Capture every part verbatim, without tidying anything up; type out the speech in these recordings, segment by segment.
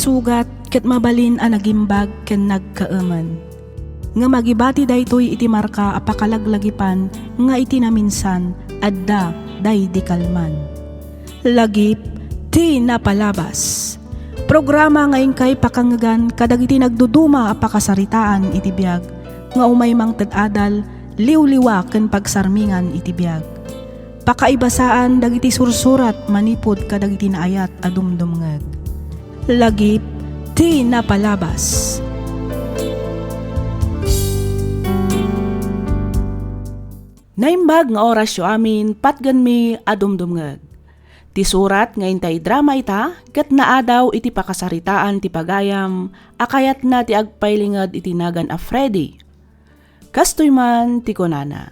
sugat ket mabalin a nagimbag ken nagkaemen. Ngem agibati daytoy iti marka a pakalaglagipan nga iti naminsan adda daydi kalman. Lagip ti napalabas. Programa nga inkay pakangngegan kadagiti nagduduma a pakasaritaan iti biag nga umay mangted adal, liwliwa ken pagsarmingan iti biag. Pakaibasaan dagiti sursurat manipud kadagiti naayat a dumdumngeg. Lagip ti napalabas. Naimbag nga orasyo amin, patgenmi a dumdumngeg. Ti surat nga intay drama ita ket naadaw iti pakasaritaan ti pagayam a kayatna ti agpailinged iti nagan a Freddy. Kastoy man ti kunana,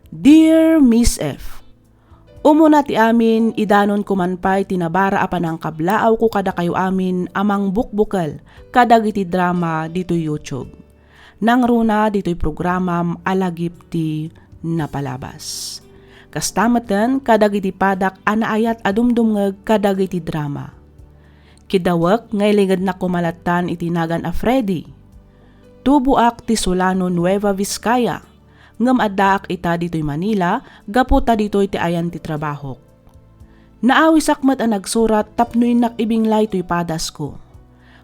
Dear Miss F, umuna ti amin, idanonko man pay ti nabara a panangkablaawko kadakayo amin a mangbukbukel kadagiti drama ditoy YouTube. Nangruna ditoy programam a lagip ti napalabas. Kasta metten kadagiti padak a naayat a dumdumngeg kadagiti drama. Kidawek nga ilingednak koma lattan iti nagan a Freddy. Tuboak ti Solano, Nueva Vizcaya, ngem addaak ita ditoy Manila gapu ta ditoy ti ayan ti trabahok. Naawisak met a nagsurat tapno innak ibinglay toy padasko.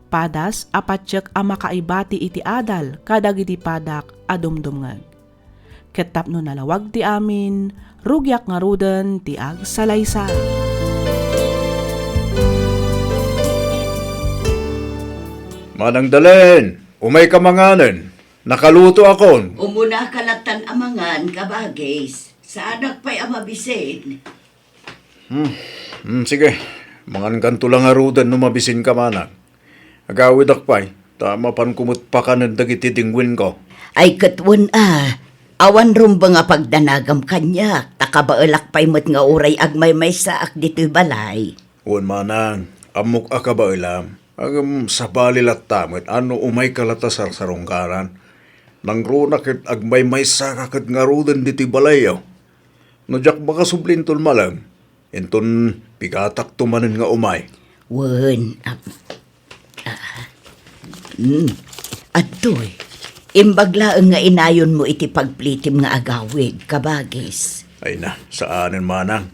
Padas a patiek a makaibati iti adal kadagiti padak a dumdumngeg. Ket tapno nalawag ti amin, rugiak ngaruden ti agsalaysay. Manang Dalen, umayka manganen. Nakalutoakon. Umunaka lattan a mangan, kabagis. Saanak pay a mabisin. Hmm, hmm, sige. Mangankanto la ngaruden no mabisinka, manang. Agawidak pay, ta mapanko met pakanen dagiti dingwenko. Ay, ket wen a, awan rumbeng a pagdanagam kaniak, ta kabaelak pay met nga uray agmaymaysaak ditoy balay. Wen, manang, ammok a kabaelam. Ngem sabali latta met a no umayka latta sarsarungkaran. Nangruna ket agmaymaysaka ket ngaruden ditoy balayyo. No diak makasubli inton malem, inton pigatakto manen nga umay. Wen, ah, ah, mm, adtoy, imbag laeng nga inayonmo iti pagplitim nga agawid, kabagis. Ay na, saanen, manang.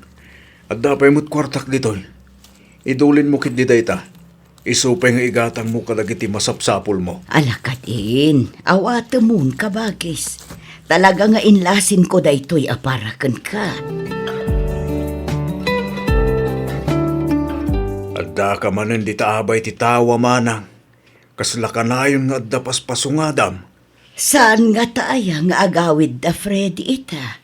Adda pay met kuartak ditoy. Idulinmo ketdi dayta. Isu pay nga igatangmo kadagiti masapsapulmo. Ala kadin, awatemon, kabagis. Talaga nga inlasinko daytoy a para kenka. Addaka manen dita abay ti tawa, manang. Kasla kanayon nga adda paspasungadam. Saan ngata aya nga agawid da Freddy ita?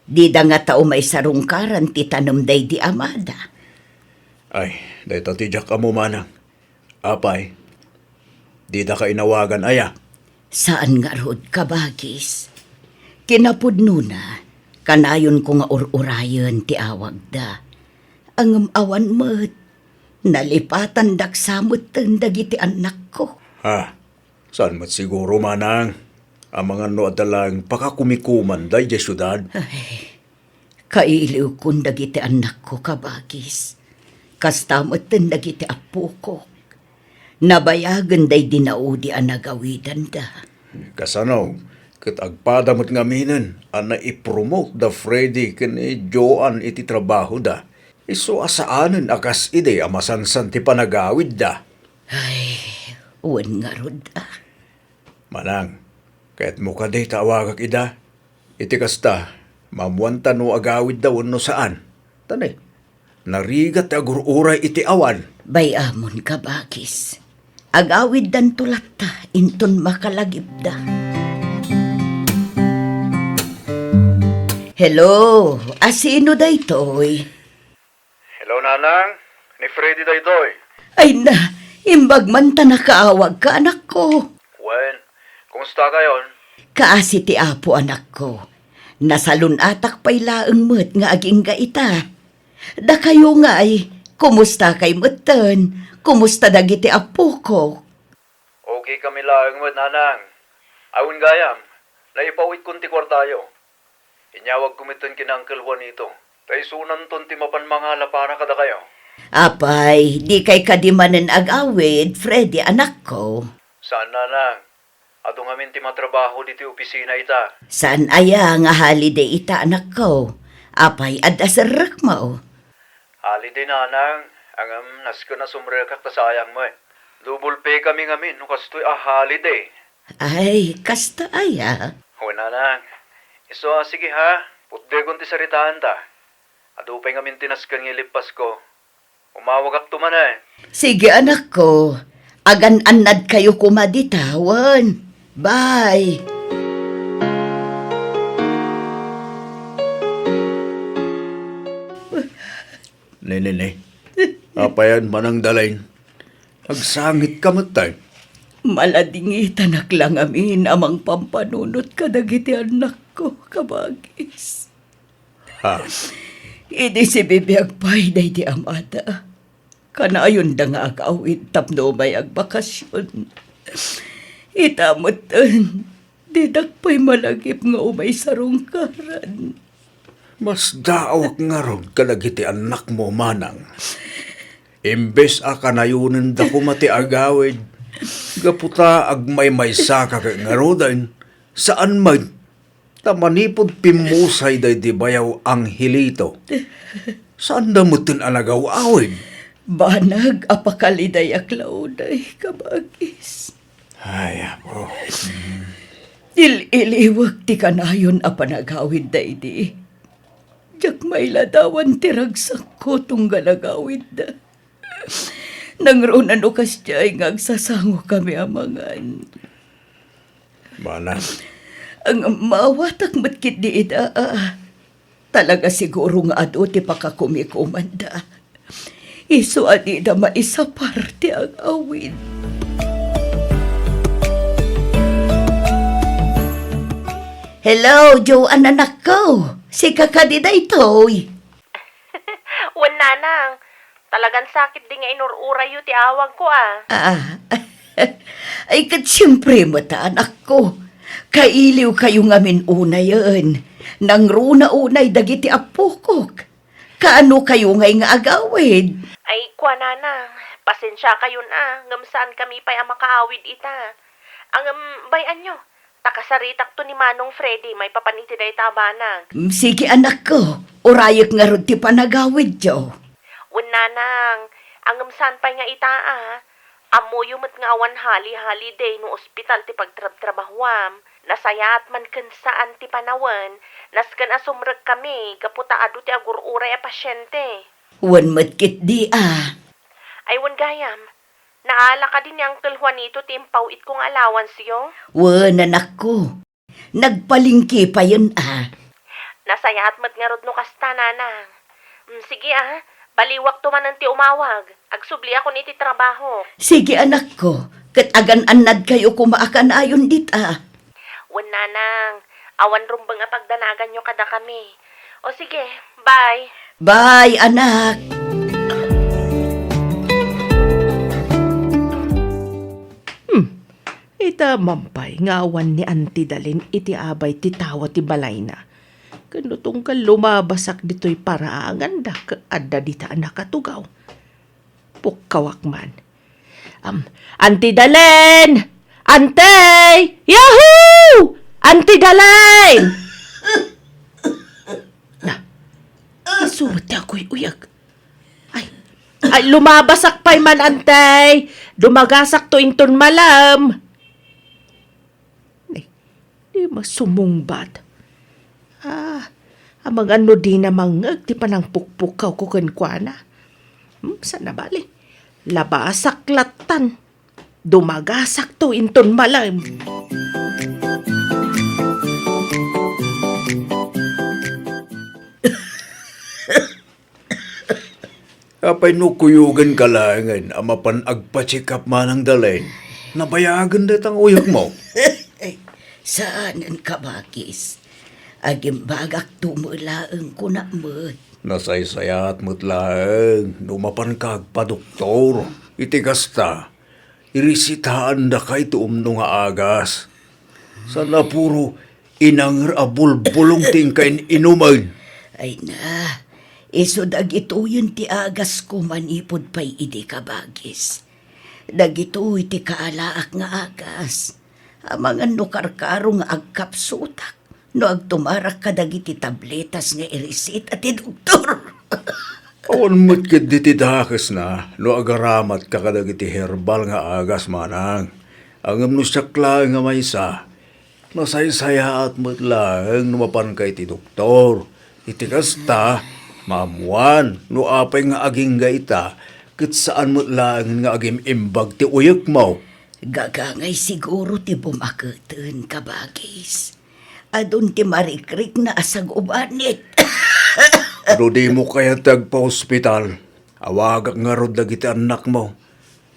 Dida ngata umay sarungkaran ti tanem daydi amada. Ay, dayta ti diak ammo, manang. Apay, didaka inawagan aya? Saan ngarud, kabagis. Kinapudnona, kanayonko nga ur-urayen ti awagda. Ngem awan met, nalipatandak sa metten dagiti annakko. Ha? Saan met siguro, manang? Amangan no adda laeng pakakumikomanda idiay siudad? Ay, kailiwkon dagiti annakko, kabagis. Kasta metten dagiti appokok. Nabayagen daydi naudi a nagawidanda. Kasano, ket agpada met ngaminen a naipromote da Freddy ken ni Joan iti trabahoda. Isu a saanen a kas idi a masansan ti panagawidda. Ay, wen ngarud a. Manang, kayatmo kadi ta awagak ida? Iti kasta, maammoanta no agawidda wenno saan. Ta ne, narigat ti agur-uray iti awan. Bay-amon, kabagis. Agawiddanto latta inton makalagipda. Hello, asino daytoy? Hello, Nanang. Ni Freddy daytoy. Ay na, imbag man ta nakaawagka, anakko. Wen, kumusta kayon? Kaasi ti Apo, anakko. Nasalun-atak pay laeng met nga agingga ita. Dakayo ngay, kumusta kay metten? Kumusta dagiti appokok? Okay kami laeng met, Nanang. Awan gayam, naipawitkon ti kuartayo. Inyawagko metten ken Uncle Juanito, ta isunanton ti mapan mangala para kadakayo. Apay, dikay kadi manen agawid, Freddy, anakko? Saan, nanang. Adu ngamin ti matrabaho ditoy opisina ita. Saan aya nga holiday ita, anakko? Apay, adda serrekmo? Holiday, nanang, ngem nasken a sumrekak ta sayang met. Double pay kami ngamin no kastoy a holiday. Ay, kasta aya? Wen, nanang. Isu a, sige ha, putdekon ti saritaanta. Adu pay ngamin ti nasken nga ilippasko. Umawagakto manen. Sige, anakko. Agan-annadkayo koma dita, wen. Bye. Ne, ne, ne. Apayan, Manang Dalain. Agsangitka met, tay. Maladingitanak la ngamin a mangpampanunot kadagiti annakko, kabagis. Ha? Idi sibibiag pay daydi amada, kanayonda nga agawid tapno umay agbakasyon. Ita metten, didak pay malagip nga umay sarungkaran. Masdaawak ngarud kadagiti annakmo, manang. Imbes a kanayonenda koma ti agawid, gapu ta agmaymaysaka ket ngaruden, saan met. Ta manipud pimmusay daydi bayaw Angelito, saanda metten a nagaw-awid. Banag a pakalidayak la unay, kabagis. Ay, apo. Il-iliwek ti kanayon a panagawid daydi. Diak mailadawan ti ragsakko tunggal agawidda. Nangruna no kasdiay nga agsasangokami a mangan. Manang. Ang maawatak met ketdi ida, a. Talaga siguro nga adu ti pakakumikumanda. Isu a dida maisapar ti agawid. Hello, Joan, anakko. Sika kadi daytoy? Wen, nanang, talagan sakit di nga inur-urayyo ti awagko, a. Ah, ay, ket siempre met, anakko. Kailiwkayo ngamin unayen. Nangruna unay dagiti appokok. Kaano kayo ngay nga agawid? Ay, kua, nanang, pasensiakayon a, ngem saan kami pay a makaawid ita. Ngem, bay-anyo, ta kasaritakto ni Manong Freddy maipapan iti dayta a banag. Mm, sige, anakko, urayek ngarud ti panagawidyo. Wen, nanang, ngem saan pay nga ita a, ammoyo met nga awan hali-holiday no ospital ti pagtrabtrabahuam. Nasayaat man ken saan ti panawen, nasken a sumrekkami gapu ta adu ti agur-uray a pasiente. Wen met ketdi a. Ay, wen gayam, naala kadi ni Uncle Juanito ti impaw-itko nga allowanceyo? Wen, anakko. Nagpalengke payen a. Nasayaat met ngarud no kasta, nanang. Mm, sige a, baliwakto manen ti umawag. Agsubliakon iti trabaho. Sige, anakko, ket agan-annadkayo koma a kanayon dita. Wen, nanang, awan rumbeng a pagdanaganyo kadakami. O sige, bye. Bye, anak. Hmm. Ita man pay nga awan ni Auntie Dalin iti abay ti tawa ti balayna. Ken no tunggal lumabasak ditoy paraanganda ket adda dita a nakatugaw. Pukkawak man. Am, Auntie Dalin! Auntie! Yahoo! Auntie Dalin! Na, isu met ti aguy-uyag. Ay, ay, lumabasak pay man, Auntie! Dumagasakto inton malem. Ay, di masumungbat. Ah, amangan no dina mangngeg ti panangpukpukkawko kenkuana. Hmm, saan a bali? Labasak lattan. Dumagasakto inton malem. Apay no kuyogenka laengen a mapan agpa-check up, Manang Dalin? Nabayagen dayta nga uyekmo. Saanen, kabakis. Agimbagakto met laeng, kunak met. Nasaysayaat met laeng no mapanka agpadoktor. Iti kasta, iresitaandaka iti umno nga agas. Saan a puro inanger a bulbulong ti inka in-inumen. Ay na, Isu dagitoyen ti agasko manipud pay idi kabagis. Dagitoy ti kaalaak nga agas. Amangan no karkaro nga agkapsutak, no agtumarak kadagiti tabletas nga iriseta ti doktor. Awan met ketdi ti dakesna no agaramat ka kadagiti herbal nga agas, manang. Ngem no siak laeng a maysa, nasaysayaat met laeng no mapanka iti doktor. Iti kasta, maammuan no apay nga agingga ita, ket saan met laengen nga agim-imbag ti uyekmo. Gagangay siguro ti bumaketen, kabagis. Adun ti marikrikna a sagubanit. No dimo kayat ti agpaospital, awagak ngarud dagiti annakmo,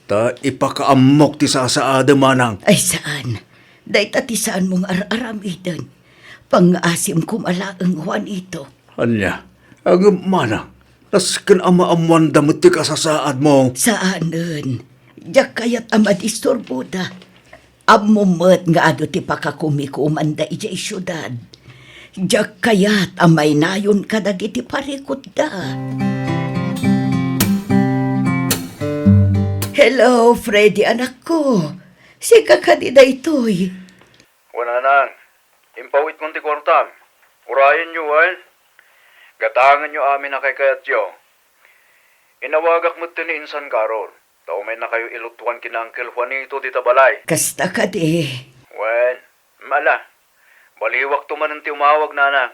ta ipakaammok ti sasaadem, manang. Ay, saan. Dayta ti saanmo nga ar-aramiden. Pangngaasim koma laeng, Juanito. Ania? Ngem, manang, nasken a maammoanda met ti kasasaadmo. Saanen. Diak kayat a madisturboda. Ammom met nga adu ti pakakumi-kumanda idiay siudad. Diak kayat a maynayon kadagiti parikutda. Hello, Freddy, anakko. Sika kadi daytoy? Wen, nanang, impawitkon ti kuartam. Urayenyo, wen? Gatangenyo amin a kaykayatyo. Inawagak met ni Insan Carol. Ta umaynakayo ilutuan ken Uncle Juanito dita balay. Kasta kadi. Wen, ala, baliwakto manen ti umawag, nanang.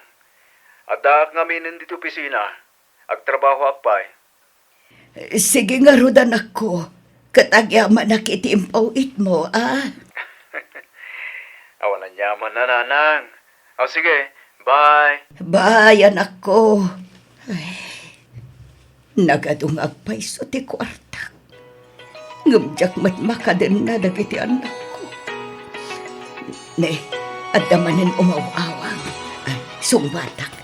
Addaak ngaminen ditoy opisina. Agtrabahoak pay. Sige ngarud, anakko. Ket agyamanak iti impaw-itmo, a? Awan aniaman, nanang. O, sige. Bye. Bye, anakko. Ay, nagadu nga agpayso ti kuartak. Ngem diak met makadenna dagiti annakko. Ne, adda manen umaw-awang. Ay, sungbatak.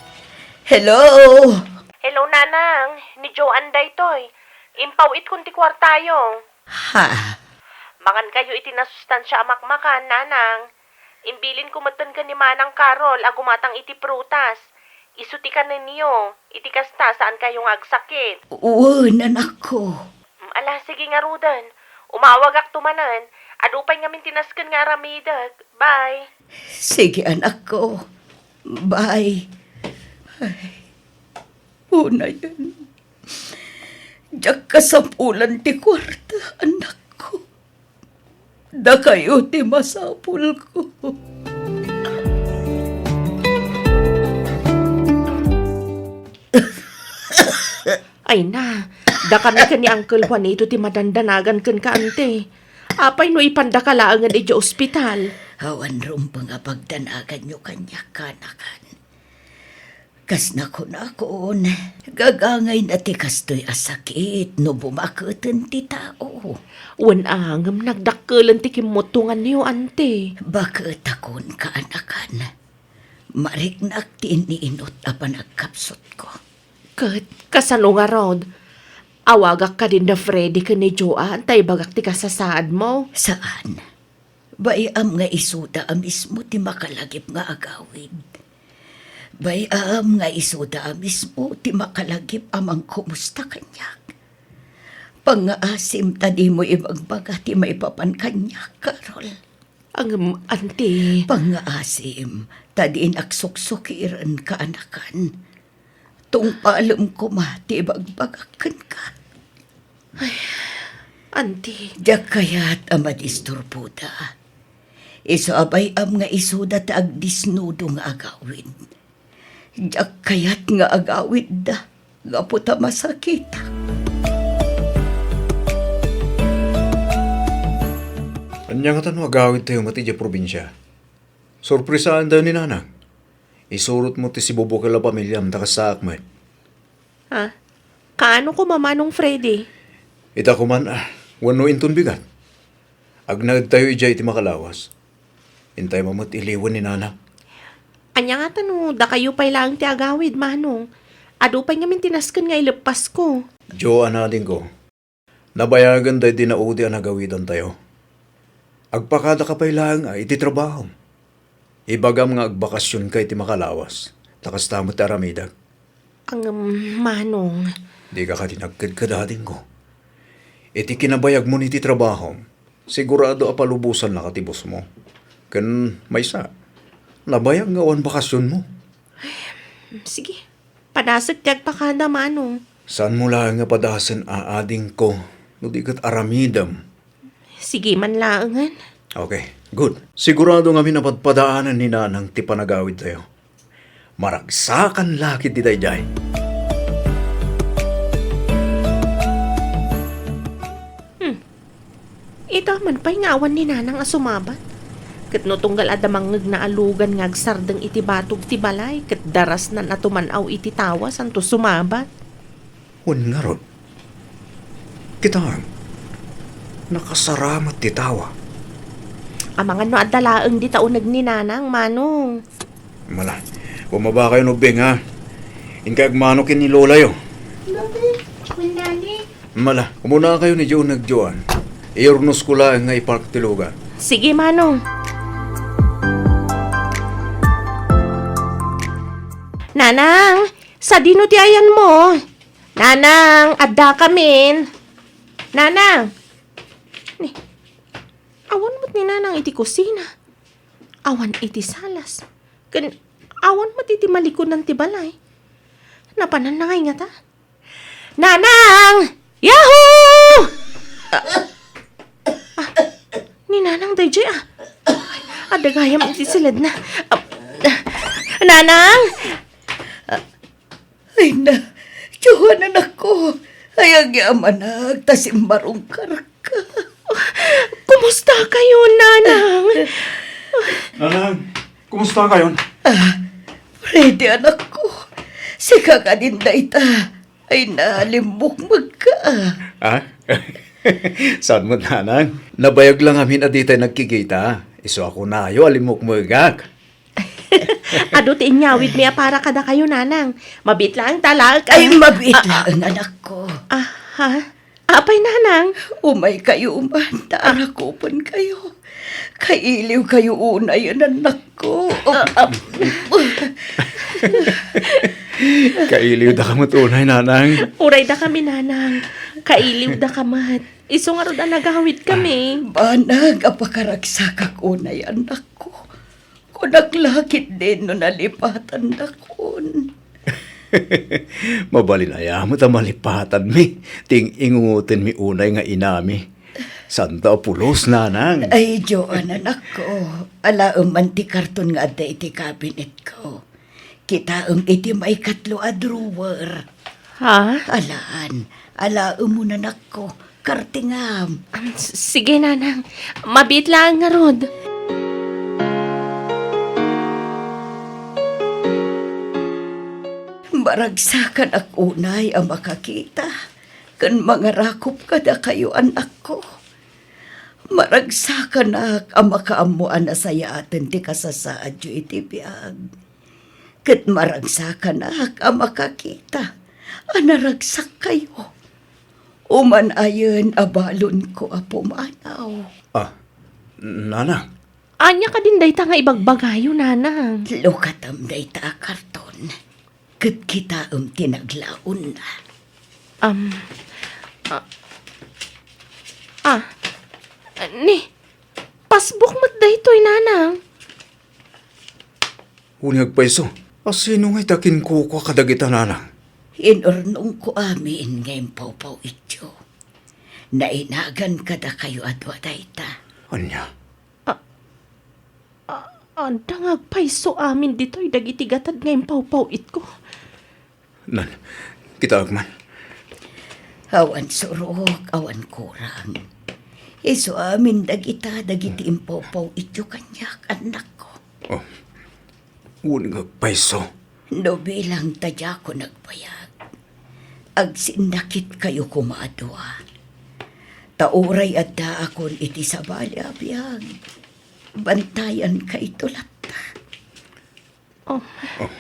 Hello? Hello, Nanang. Ni Joan daytoy. Impaw-itkon ti kuartayo. Ha? Mangankayo iti nasustansia a makmakan, Nanang. Imbilinko metten ken ni Manang Carol a gumatang iti prutas. Isu ti kanenyo, iti kasta, saankayo nga agsakit. Wen, anakko. Mm, ala, sige ngaruden. Umawagakto manen. Adu pay ngamin ti nasken nga aramidek. Bye. Sige, anakko. Bye. Ay, unayen. Diak kasapulan ti kuarta, anakko. Dakayo ti masapulko. Ay na, dakami ken ni Uncle Juanito ti madandanagan kenka, ante. Apay no ipandaka laengen idiay ospital? Awan rumbeng a pagdanaganyo kaniak, kanakan. Kas nakunakon, gagangayna ti kastoy a sakit no bumaketen ti tao. Wen a, ngem nagdakkelen ti kimmuttonganyo, ante. Baketakon, kaanakan. Mariknak ti inniinut a panagkapsutko. Ket kasano ngarud? Awagak kadin da Freddy ken ni Joan ta ibagak ti kasasaadmo? Saan. Bay-am nga isuda a mismo ti makalagip nga agawid. Bay-am nga isuda a mismo ti makalagip a mangkumusta kaniak. Pangngaasim ta dimo ibagbaga ti maipapan kaniak, Carol. Ngem, ante. Pangngaasim ta dinak suksukiren, kaanakan. Tungpalem koma ti ibagbagak kenka. Ay, ante. Diak kayat a madisturboda. Isu a bay-am nga isuda ti agdisnudo nga agawid. Diak kayat nga agawidda gapu ta masakitak. Ania ngata no agawidtayo met idiay probinsia? Sorpresaantayo ni Nanang. Isurotmo ti sibubukel a pamiliam ta kasaak met. Ha? Kaano koma, Manong Freddy? Ita koman, ah, wenno inton bigat. Agnaedtayo idiay iti makalawas. Intay met iliwen ni Nana. Ania ngata no dakayo pay laeng ti agawid, Manong? Adu pay ngamin ti nasken nga ileppasko. Joan, adingko. Nabayagen daydi naudi a nagawidantayo. Agpakadaka pay laeng a iti trabahom. Ibagam nga agbakasionka iti makalawas, ta kasta met ti aramidek. Ngem, Manong. Dika kadi nagkedked, adingko. Iti kinabayagmo iti trabahom, sigurado a palubosannaka ti bossmo. Ken maysa, nabayag nga awan bakasionmo. Sige, padasek ti agpakada, Manong. Saanmo laeng nga padasen, adingko, no di ket aramidem. Sige man laengen. Okay, good. Sigurado ngamin a padpadaanen ni Nanang ti panagawidtayo. Maragsakan la ketdi daydiay. Hmm. Ita man pay nga awan ni Nanang a sumabat. Ket no tunggal adda mangngegna a lugan nga agsardeng iti batog ti balay, ket darasnan a tuman-aw iti tawa santo sumabat. Wen ngarud, kitaem, nakasaramat ti tawa. Amangan no adda laeng dita uneg ni Nanang, Manong. Mala, bumaba kayon ubbing, ha? Inkay agmano ken ni Lolayo. Daddy, wen Daddy. Mala, umuna kayon idiay uneg, Joan. Iurnosko laeng nga ipark ti lugan. Sige, Manong. Nanang, sadino ti ayanmo? Nanang, addakamin. Nanang! Ni, awan met ni Nanang iti kusina. Awan iti salas. Ken awan met iti malikudan ti balay. Napananna ngay ngata? Nanang! Yahoo! Ah, ah, ni Nanang daydiay, ah. Adda gayam iti siledna. Ah, ah, Nanang! Ay na, Joan, anakko, ay agyamanak ta simmarungkarka. Kumusta kayo, Nanang? Nanang, kumusta kayon? Ah, Freddy, anakko, sika kadin dayta. Ay na, limmukmegka. Ah? Saan mo, Nanang? Nabayag lang amin a ditay nagkikita. Isu a kunayo a limmukmegak. Adu ti inyawidmi a para kadakayo, Nanang. Mabiit laeng ta alaek, Ay, ah. Mabiit Ah, laeng, anakko. Ah, ha? Apay, Nanang? Umaykayo man, ta arakupenkayo. Kailiwkayo unay, anakko. Ah, ah. Kailiwdaka met unay, Nanang. Uray dakami, Nanang. Kailiwdaka met. Isu ngarud a nagawidkami. Ah, banag a pakaragsakak unay, anakko. Kunak la ketdin no nalipatandakon. Mabalin aya met a malipatanmi ti ing-ingutenmi unay nga inami. Santa a pulos, Nanang. Ay, Joan, anakko. Alaem man ti karton nga adda iti kabinetko. Kitaem iti maikatlo a drawer. Ha? Alaan. Alaem mo, anakko. Kartingam. Am, s-, sige, Nanang. Mabiit laeng ngarud. Maragsakanak unay a makakita ken mangarakop kadakayo, anakko. Maragsakanak a makaammo a nasayaaten ti kasasaadyo iti biag. Ket maragsakanak a makakita a naragsakkayo. Uman-ayen a balonko a pumanaw. Ah, Nanang. Ania kadin dayta nga ibagbagayo, Nanang? Lukatem dayta a karton, ket kitaem ti naglaonna. Am, ah, ah, ni, passbook met daytoy, Nanang. Wen nga agpayso, a sino ngay ti akinkukua kadagita, Nanang? Inurnongko amin nga impawpaw-ityo. Nainagan kadakayo a dua dayta. Ania? A-, a-, adda nga agpayso amin ditoy dagiti gatad nga impawpaw-itko. Nan, kitaek man. Awan surok, awan kurang. Isu amin dagita dagiti impawpaw-ityo kaniak, annakko. Oh, wen nga agpayso. No bilang ta diakon nagbayag, agsinnakitkayo koma a dua. Ta uray addaakon iti sabali a biag, bantayankayto latta. Oh. Oh,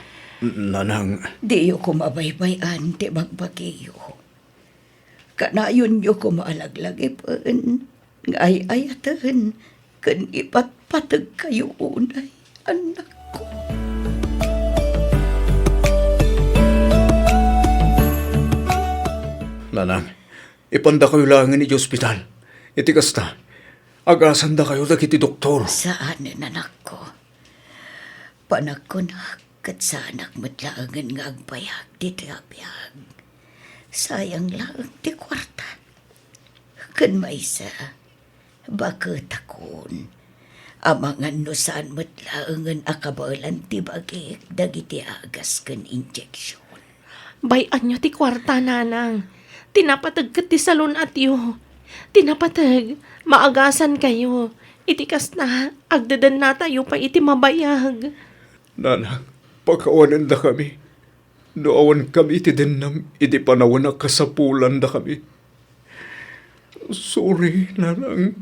Nanang. Diyo koma baybay-an ti bagbagiyo. Kanayonyo koma a laglagipen nga ay-ayaten ken ipatpategkayo unay, annakko. Nanang, ipandakayo laengen iti ospital. Iti kasta, agasandakayo dagiti doktor. Saanen, anakko. Panagkunak ket saanak met laengen nga agbayag ditoy a biag. Sayang laeng ti kuarta. Ken maysa, baketakon. Amangan no saan met laengen a kabaelan ti bagik dagiti agas ken injeksion. Bay-anyo ti kuarta, Nanang. Ti napateg ket ti salun-atyo. Ti napateg, maagasankayo. Iti kasta, agdedennatayo pay iti mabayag. Nanang, pakawanendakami. No awankami iti dennam iti panawen a kasapulandakami. Sorry, Nanang.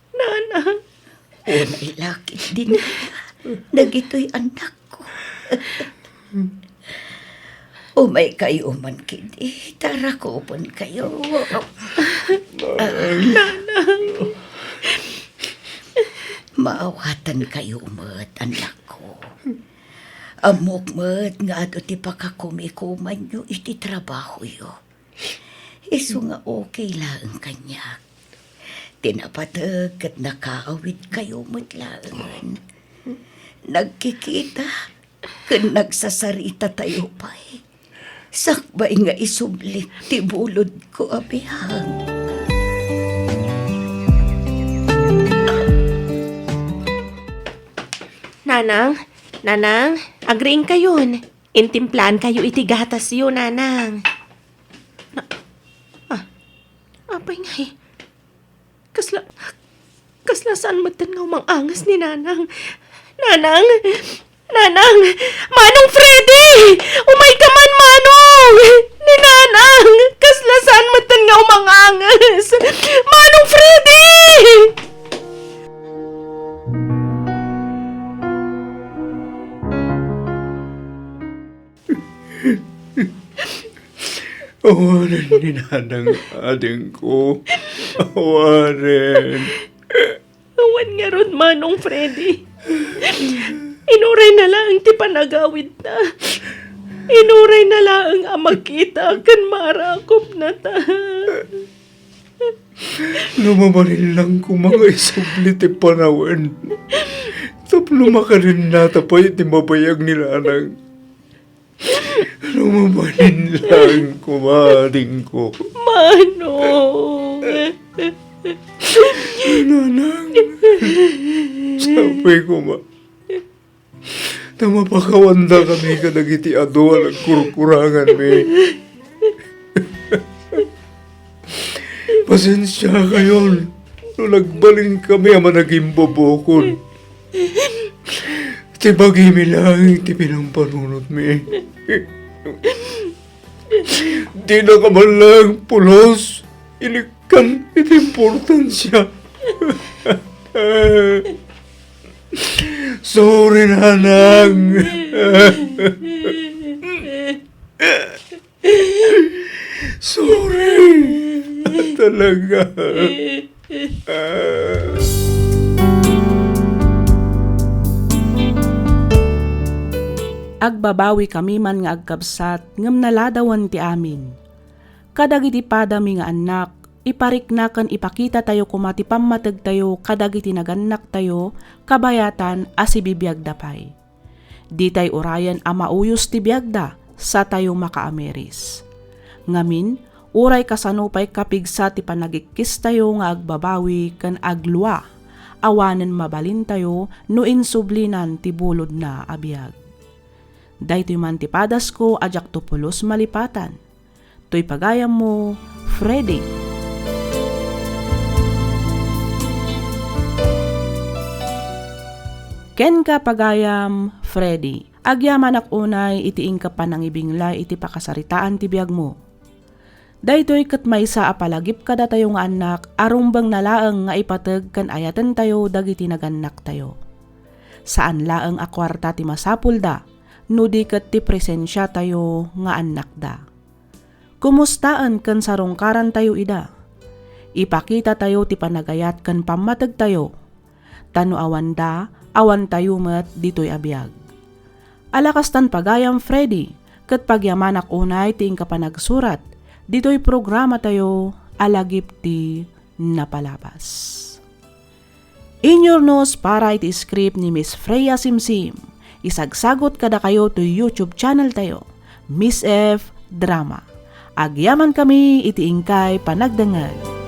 Nanang. Umay la ketdin dagitoy annakko. Umaykayo man ketdi, ta rakupenkayo. Nanang. Maawatankayo met, annakko. Ammok met nga adu ti pakakumikumanyo iti trabahoyo. Isu nga okay laeng kaniak. Ti napateg ket nakaawidkayo met laengen. Nagkikita ken nagsasaritatayo pay. Sakbay nga isublik ti bulodko a biag. Nanang, Nanang, agriingkayon. Intimplaankayo iti gatasyo, Nanang. Na, ah, apay ngay? Kasla, kasla saan metten nga umang-anges ni Nanang? Nanang! Nanang! Manong Freddy! Umayka man, Manong! Ni Nanang! Kasla saan metten nga umang-anges! Manong Freddy! Awanen ni Nanang, adingko. Awanen. Awan ngarud, Manong Freddy. Inuray na laeng ti panagawidna. Inuray na laeng a makita ken maarakupnata. No mabalin lang koma nga isubli ti panawen tapno makadennata pay iti mabayag ni Nanang. No mabalin lang koma, adingko. Manong! Nanang, sapay koma ta mapakawandakami kadagiti adu a nagkurkuranganmi. Pasensiakayon no nagbalinkami a managimbubukod. Ti bagimi laeng ti pinampanunotmi. Dinaka man laeng pulos inikkan iti importansia. Sorry, Nanang. Sorry. Talaga. Agbabawikami man nga agkabsat, ngem naladawen ti amin. Kadagiti padami nga annak, iparikna ken ipakitatayo koma ti pammategtayo kadagiti nagannaktayo, kabayatan a sibibiagda pay. Ditay urayen a mauyos ti biagda, satayo makaamiris. Ngamin, uray kasano pay kapigsa ti panagikkistayo nga agbabawi ken aglua, awanen mabalintayo no insublinan ti bulodna a biag. Daytoy man ti padasko a diakto pulos malipatan. Toy pagayammo, Freddy. Kenka, pagayam Freddy, agyamanak unay iti inka panangibinglay iti pakasaritaan ti biagmo. Daytoy ket maysa a palagip kadatayo nga annak a rumbengna laeng nga ipateg ken ayatentayo dagiti nagannaktayo. Saan laeng a kuarta ti masapulda, no di ket ti presensiatayo nga annakda. Kumustaen ken sarungkarantayo ida. Ipakitatayo ti panagayat ken pammategtayo. Ta no awanda, awantayo met ditoy a biag. Ala kastan pagayam, Freddy, ket pagyamanak unay ti inka panagsurat ditoy programa tayo a Lagip ti Napalabas. Inyurnos para iti script ni Miss Freya Simsim, isagsagot kadakayo toy YouTube channel tayo, Miss F Drama. Agyaman kami iti inkay panagdengngeg.